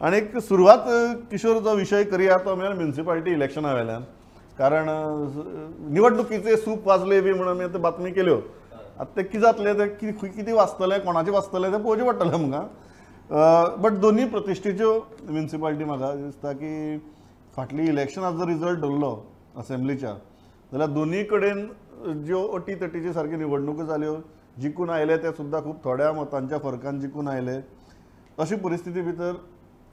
आनी एक सुरवात किशोर जो विशय करया तो म्हळ्यार म्युनिसिपालिटी इलेक्शना वेल्यान, कारण निवडणुकीचे सूप वाजले बी म्हणून आमी आतां बातमी केल्यो. आतां तें कितें जातलें, तें कितें वाचतलें, कोणाचें वाचतलें तें पळोवचें पडटलें आमकां. बट दोनूय प्रतिश्ठेच्यो म्युनिसिपालिटी म्हाका दिसता की फाटली इलेक्शनाचो जर रिजल्ट धरलो असेंब्लीच्या जाल्यार दोनूय कडेन ज्यो अटी तटीच्यो सारक्यो निवडणुको जाल्यो, जिखून आयले ते सुद्दां खूब थोड्या मतांच्या फरकान जिखून आयले. अशी परिस्थिती भितर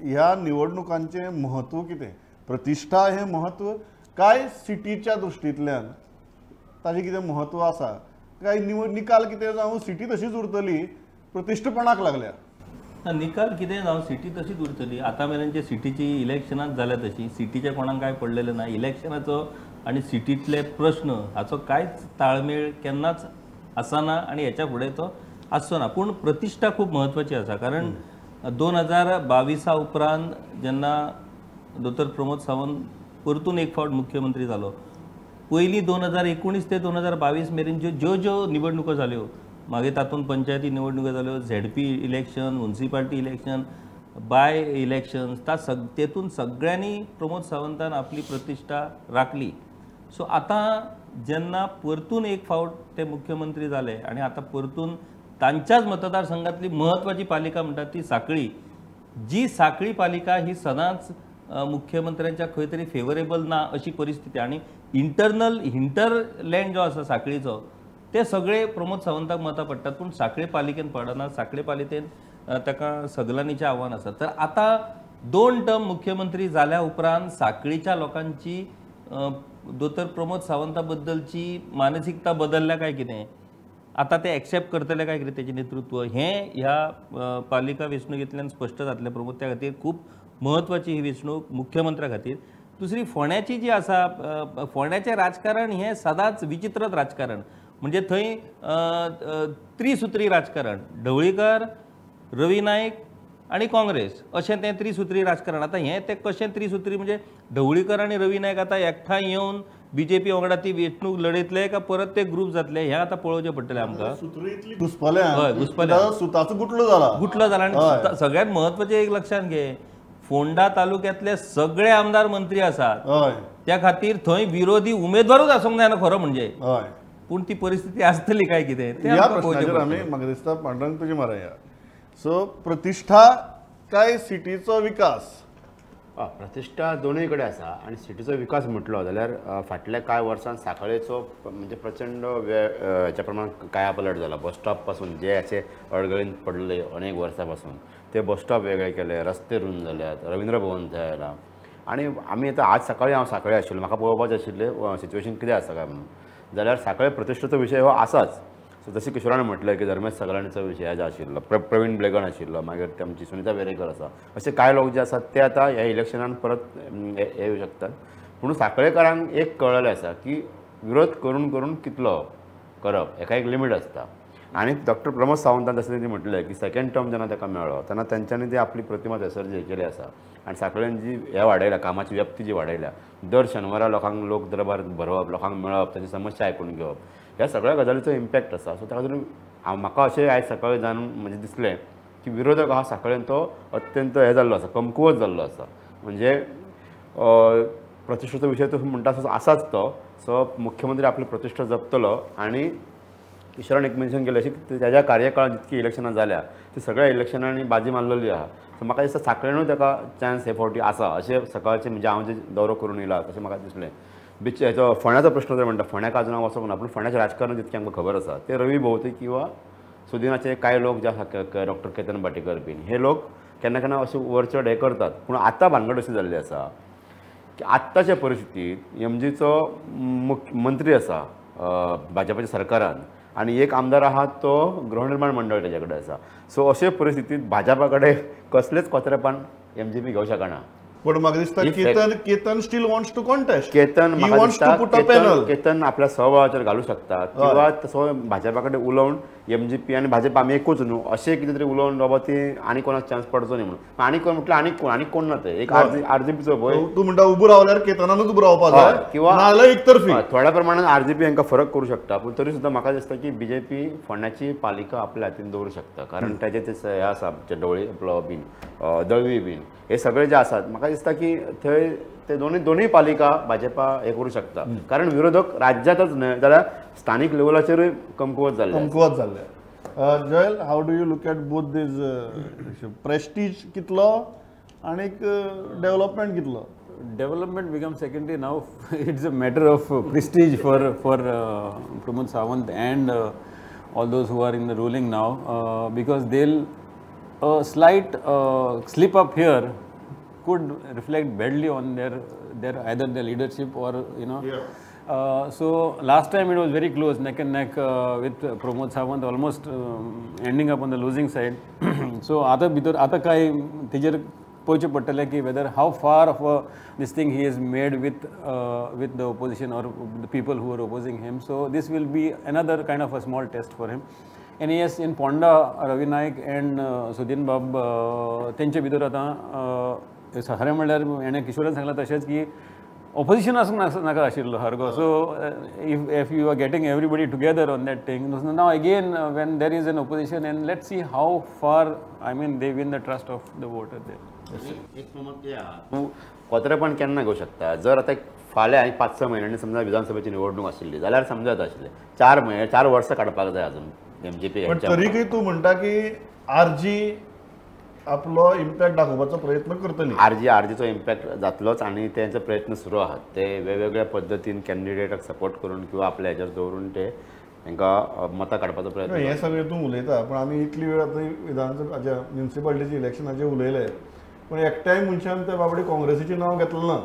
ह्या निवडणुकांचें म्हत्व कितें, प्रतिश्ठा हें म्हत्व काय सिटीच्या दृश्टींतल्यान ताजें कितें म्हत्व आसा, काय निकाल कितें जावं सिटी तशीच उरतली, प्रतिश्ठपणाक लागल्या? ना, निकाल कितें जावं सिटी तशीच उरतली. आतां मेरेन सिटीची इलेक्शनांच जाल्या तशी सिटीच्या कोणाक कांय पडलेलें ना. इलेक्शनाचो आनी सिटींतले प्रश्न हाचो कांयच ताळमेळ केन्नाच आसना आनी हेच्या फुडें तो आसचो ना. पूण प्रतिश्ठा खूब म्हत्वाची आसा, कारण 2022 उपरांत जेन्ना दोतोर प्रमोद सावंत परतून एक फावट मुख्यमंत्री जालो, पयलीं 2019 ते 2022 मेरेन ज्यो ज्यो ज्यो निवडणुको जाल्यो, मागीर तातूंत पंचायती निवडणुको जाल्यो, ZP election, municipality election, by election, तेतून सगळ्यांनी प्रमोद सावंतान आपली प्रतिश्ठा राखली. सो आतां जेन्ना परतून एक फावट ते मुख्यमंत्री जाले आनी आतां परतून तांच्याच मतदारसंघातली म्हत्वाची पालिका म्हणटात ती साखळी, जी साखळी पालिका ही सदांच मुख्यमंत्र्यांच्या खंय तरी फेवरेबल ना अशी परिस्थिती आनी इंटरनल हिंटरलँड जो आसा साखळीचो ते सगळे प्रमोद सावंताक मतां पडटात, पूण साखळे पालिकेन पडना. साखळे पालिकेन ताका सगळ्यांनीचें आव्हान आसा. तर आतां 2 टर्म मुख्यमंत्री जाल्या उपरांत साखळीच्या लोकांची दोतोर प्रमोद सावंता बद्दलची मानसिकता बदलल्या काय कितें, आतां ते एक्सेप्ट करतले काय कितें तेचें नेतृत्व, हें ह्या पालिका वेंचणुकेंतल्यान स्पश्ट जातलें प्रमोद. त्या खातीर खूब म्हत्वाची ही वेंचणूक मुख्यमंत्र्या खातीर. दुसरी फोंड्याची जी आसा, फोंड्याचें राजकारण हें सदांच विचित्रच राजकारण, म्हणजे थंय त्रिसुत्री राजकारण, ढवळीकर, रवी नायक आनी काँग्रेस अशें तें त्रिसुत्री राजकारण. आतां हें तें कशें त्रिसुत्री म्हणजे ढवळीकर आनी रवी नायक आतां एकठांय येवन बीजेपी वांगडा ती वेंचणूक लढयतले काय परत ते ग्रूप जातले हें आतां पळोवचें पडटलें आमकां. हय, घुसपल्या, सुताचो गुटलो जाला, गुटलो जाला. आनी सगळ्यांत म्हत्वाचें एक लक्षांत घे, फोंडा तालुक्यांतले सगळे आमदार मंत्री आसात, त्या खातीर थंय विरोधी उमेदवारूच आसूंक जायना खरो म्हणजे. पूण ती परिस्थिती आसतली काय कितें ह्या प्रश्नाचेर आमी म्हाका दिसता पांडुरंग तुजी मारया. सो प्रतिश्ठा काय सिटीचो विकास? प्रतिश्ठा दोनूय कडेन आसा आनी सिटीचो विकास म्हटलो जाल्यार फाटल्या कांय वर्सां साखळेचो म्हणजे प्रचंड हेच्या प्रमाण कायापलट जाला. बस स्टॉप पासून जे अशे अडगळीन पडले अनेक वर्सां पासून ते बस स्टॉप वेगळे केले, रस्ते रूंद जाल्यात, रवींद्र भवन थंय आयलां. आनी आमी आतां आज सकाळी हांव साखळे आशिल्लो, म्हाका पळोवपाचें आशिल्लें सिच्युएशन कितें आसा काय म्हणून, जाल्यार साखळे प्रतिश्ठेचो विशय हो आसाच. सो जशें किशोरान म्हटलें की धर्मेश सगळ्यांचो विशय जो आशिल्लो, प्रवीण ब्लेगन आशिल्लो, मागीर आमची सुनिता वेरेकर आसा, अशे कांय लोक जे आसात ते आतां ह्या इलेक्शनान परत येवं शकतात. पूण साखळेकारांक एक कळ्ळेलें आसा की विरोध करून करून कितलो करप, हेका एक लिमीट आसता. आनी डॉक्टर प्रमोद सावंतान जशें तेणी म्हटलें की सेकेंड टर्म जेन्ना ताका मेळ्ळो तेन्ना तेंच्यांनी ती आपली प्रतिमा थंयसर जी केली आसा आनी साखळेन जी हें वाडयल्या, कामाची व्याप्ती जी वाडयल्या, दर शेनवारा लोकांक लोक दरबार भरोवप, लोकांक मेळप, तांची समस्या आयकून घेवप, ह्या सगळ्या गजालीचो इम्पॅक्ट आसा. सो ताका लागून म्हाका अशें आयज सकाळी जाणून म्हणजे दिसलें की विरोधक आहा साखळेन तो अत्यंत हें जाल्लो आसा, कमकुवत जाल्लो आसा. म्हणजे प्रतिश्ठेचो विशय तो म्हणटा तसो आसाच तो. सो मुख्यमंत्री आपली प्रतिश्ठा जपतलो आनी किशोरान एक मेन्शन केलें अशें ताज्या कार्यकाळांत जितकी इलेक्शनां जाल्या ती सगळ्या इलेक्शनांनी बाजी मारलेली आहा. सो म्हाका दिसता साखळेनूय ताका चान्स हे फावटी आसा अशें सकाळचें म्हणजे हांव जे दौरो करून येयला तशें म्हाका दिसलें. बिच हेचो फोंड्याचो प्रश्न जर म्हणटा, फोंड्याक अजून हांव वचोंक ना, पूण फोंड्याचें राजकारण जितकें आमकां खबर आसा ते रवी भोवते किंवा सुदिनाचे कांय लोक जे आसा, डॉक्टर केतन भाटीकर बीन, हे लोक केन्ना केन्ना अशें वरचड हें करतात. पूण आतां भानगड अशी जाल्ली आसा की आत्ताच्या परिस्थितींत एमजीचो मुख्यमंत्री आसा भाजपाच्या सरकारान आनी एक आमदार आहा तो गृहनिर्माण मंडळ तेजे कडेन आसा. सो अशे परिस्थितींत भाजपा कडेन कसलेच कोत्रेपण एमजीपी घेवंक शकना. पण म्हाका दिसता Ketan still wants to contest. Ketan म्हाका दिसता केतन आपल्या स्वबळाचेर घालूं शकता किंवा तसो भाजपा कडेन उलोवन एमजीपी आनी भाजपा आमी एकूच न्हू अशें कितें तरी उलोवन बाबा ती आनी कोणाक चान्स पडचो न्ही म्हणून. आनी कोण म्हटल्यार आनी कोण ना ते एक आरजीपीचो भंय. तूं म्हणटा उबो रावल्यार केतनानूच उबो रावपा जाय किंवा नाजाल्यार एकतर्फी थोड्या प्रमाणात आरजीपी हांकां फरक करूं शकता, पूण तरी सुद्दां म्हाका दिसता की बीजेपी फोंड्याची पालिका आपल्या हातीन दवरूं शकता, कारण ताजे ते हे आसा ढवळी आपलो बीन दळवी बीन हे सगळे जे आसात म्हाका दिसता की थंय ते दोनूय पालिका भाजपा हे करूं शकता, कारण विरोधक राज्यांतच न्हय जाल्यार स्थानीक लेवलाचेरूय कमकुवत जाल्ले कमकुवत जाल्ले. Joel, how do you look at both these prestige कितलो आनी डेव्हलपमेंट कितलो? Development becomes secondary now. It's a matter of prestige for Pramod Sawant and all those who are in the ruling now, because they'll a slight slip up here could reflect badly on their either their leadership or you know. Yeah. So last time it was very close, neck and neck with Pramod Sawant almost ending up on the losing side. So आता भितर आता काय तेजेर पळोवचें पडटलें की whether how far of a this thing he has made with the opposition or the people who are opposing him. So this will be another kind of a small test for him. And yes, in Ponda, Ravi Naik and Sudin Bab तेंचे भितर आतां खरें म्हणल्यार हेणें किशोरान सांगलां तशेंच की opposition आसूंक नाका आशिल्लो सारको. So if you are getting everybody together on that thing, now again when there is an opposition and let's see how far I mean they win the trust of the voter there. एक तूं कोत्रेपण केन्ना घेवं शकता जर आतां फाल्यां आनी 5-6 म्हयन्यांनी समजा विधानसभेची निवडणूक आशिल्ली जाल्यार समजत आशिल्लें 4 म्हयने 4 वर्सां काडपाक जाय अजून एमजीपी. पण तरीकय तूं म्हणटा की आरजी आपलो इम्पॅक्ट दाखोवपाचो प्रयत्न करतली. आरजीचो इम्पॅक्ट जातलोच आनी तेंचो प्रयत्न सुरू आहात. ते वेगवेगळ्या पद्दतीन कॅन्डिडेटाक सपोर्ट करून किंवा आपल्या हेजेर दवरून ते तांकां मतां काडपाचो प्रयत्न. हें सगळें तूं उलयता, पूण आमी इतली वेळ आतां विधानसभा म्युनिसिपालिटीचे इलेक्शनाचेर उलयले, पूण एकट्याय मनशान त्या बाबडी काँग्रेसीचें नांव घेतलें ना.